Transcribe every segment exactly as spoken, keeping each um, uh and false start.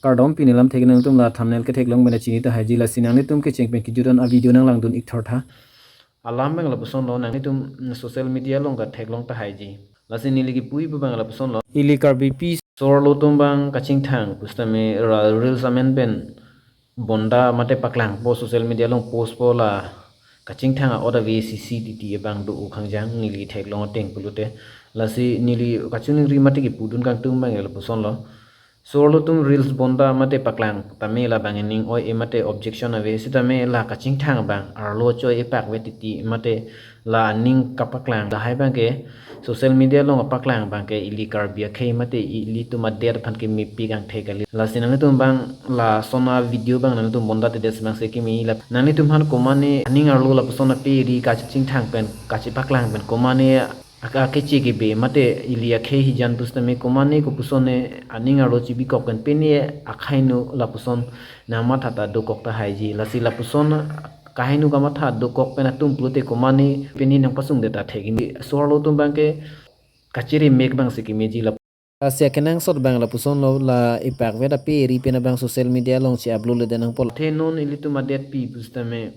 Kardom, pini alam thek nangtum la thumbnail ketheklong pen chini tahaiji, lasi nanglitum kecheng pen kejut an a video nanglangdun ik thor tha. Alam abang lapuson lo, nanglitum social media along katheklong tahaiji. Lasi neli kipu-ipo abang lapuson lo. Ili Karbipi so-arlo atum abang kachingthang pusitame la reels amen pen bonda mate paklangpo, social media along postpo, la kachingthang a-ot ave sisi titi abang do-o khangjang neli theklong ateng pulote. Lasi neli kachiningri mate kipudun kangtung abang lapuson lo. So-arlo atum reels bonda mate paklang tame labang ning oi-e mate objection ave, sitame la kachingthang abang arlo choi-e pakve titi mate la aning kapaklang lahai abangke social media along kapaklang abangke ili Karbi akhei mate ilitum adet aphan kemepik angthek kali. Lasi nanglitum abang lason a video abang nanglitum bondatedet si abang si keme, la nanglitum aphan komane aning arlo lapuson ape ri kachingthang pen kachepaklang pen komane ak-, akeche kebe mate ili akhei hijan pusitame komane kopuson ne aning arlo chibikok pen pini akhei nu lapuson nangmatha ta dokok tahaiji. Lasi lapuson kaheno kamatha dokok pen atum pulote komane pini nangpasungdet ta thek-i. So-arlo atum abangke kachiremek abang si kemeji la. Lasi akenangsot abang lapuson lo, la ipakvet ape ri pen abang social media along che-upload ledet nangpo. Athe non ilitum adetpi pusitame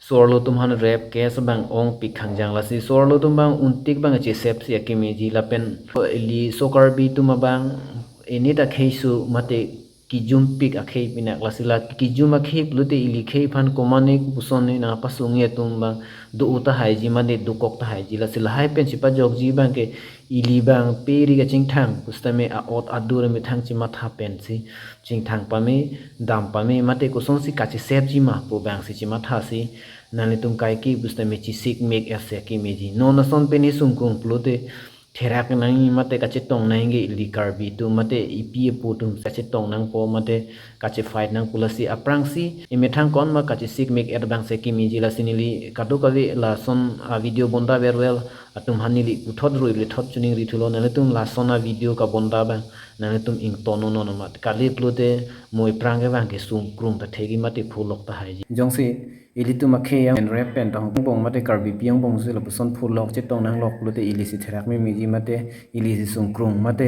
so-arlo atum aphan rape case abang ongpik khangjang, lasi so-arlo atum abang untik abang chesep si akemeji lapen ili so Karbi atum abang init akhei su mate kijumpik akhei pinak, lasi la kijum akhei pulote ili khei aphan komane kopuson ne nangpasung-i atum abang do-o tahaiji mate dokok tahaiji, lasi lahai pen chepajokji abangke ili abang pe ri kachingthang pusitame a-ot adur methang chematha pensi chingthang pame, dam pame mate kosonsi kachesepji ma pu abang si chematha si nanglitum kaike pusitame chesik mek-et si kemeji. Non ason pini sungkrung pulote therak nangji mate kachetong nangji ili Karbi atum mate ipi ipo atum kachetong nangpo mate kache-fight nangpo, lasi aphrangsi emethang konma kachesik mek-et abang si kemeji. Lasi neli kadokave lason a video bonda vervel atum aphan neli puthot rui puthot chiningri thulo, nanglitum lason a video kabonda abang nanglitum ingtonnon non mate kali pulote mo iphrang ke abangke sungkrung ta thek-i mate pholok tahaiji. Jongsi ilitum akhei angbong mate Karbipi angbong si lapuson pholok chetong nanglok pulote ilisi therak memeji mate ilisi sungkrung mate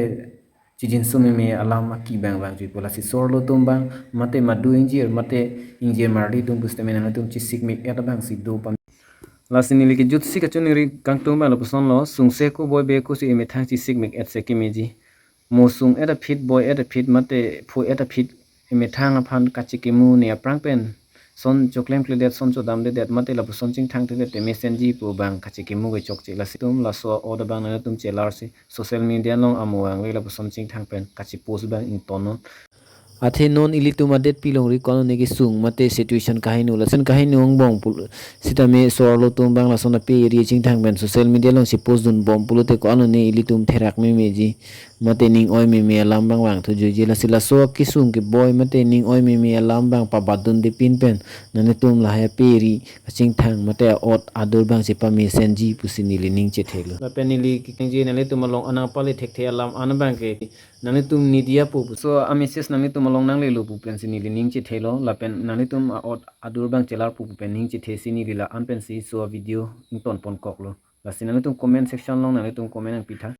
chijinso meme alam aki abang vangjuipo, lasi so-arlo atum abang mate madu ingjir mate ingjir marli atum pusitame nanglitum chesik mek-et abang si do pame. Lasi neli kejut si kachiningri kangtung abang lapuson lo, sungse ko boi be ko si emethang chesik mek-et si kemeji. Mo sung-et aphi, boi-et aphi mate pho-et aphi emethang aphan kachekemu ne aphrang pen son choklem kledet, son chodamdedet mate lapuson chingthangthedet te mesenji pu abang kachekemu ke chokche, lasi tum laso a-ot abang nanglitum chelar si social media along amo vangve lapuson chingthang pen kache-post abang ingtonnon. Athe non ilitum adetpi longri ko-an ne kesung mate situation kaheno, lason kaheno angbong pul-, sitame so-arlo atum abang lason ape ri chingthang pen social media along si post dunbom pulote ko-an ne ilitum therak memeji mate ning oi meme alam abang vangthujuiji, lasi laso akesung keboi mate ning oi meme alam abang pabadunde pin pen nanglitum lahai ape ri kachingthang mate a-ot adur abang chepamesenji pusi neli ning chethelo. Lapen neli kekengji nanglitum along anang pali thekthe alam an abangke nanglitum nidia pu, so a message nanglitum along nanglelo pu pensi neli ning chethelo, lapen nanglitum a-ot adur abang chelar pu pen ning chethe si neli la-an pensi so a video ington ponkoklo. Lasi nanglitum comment section along nanglitum comment nangpitha.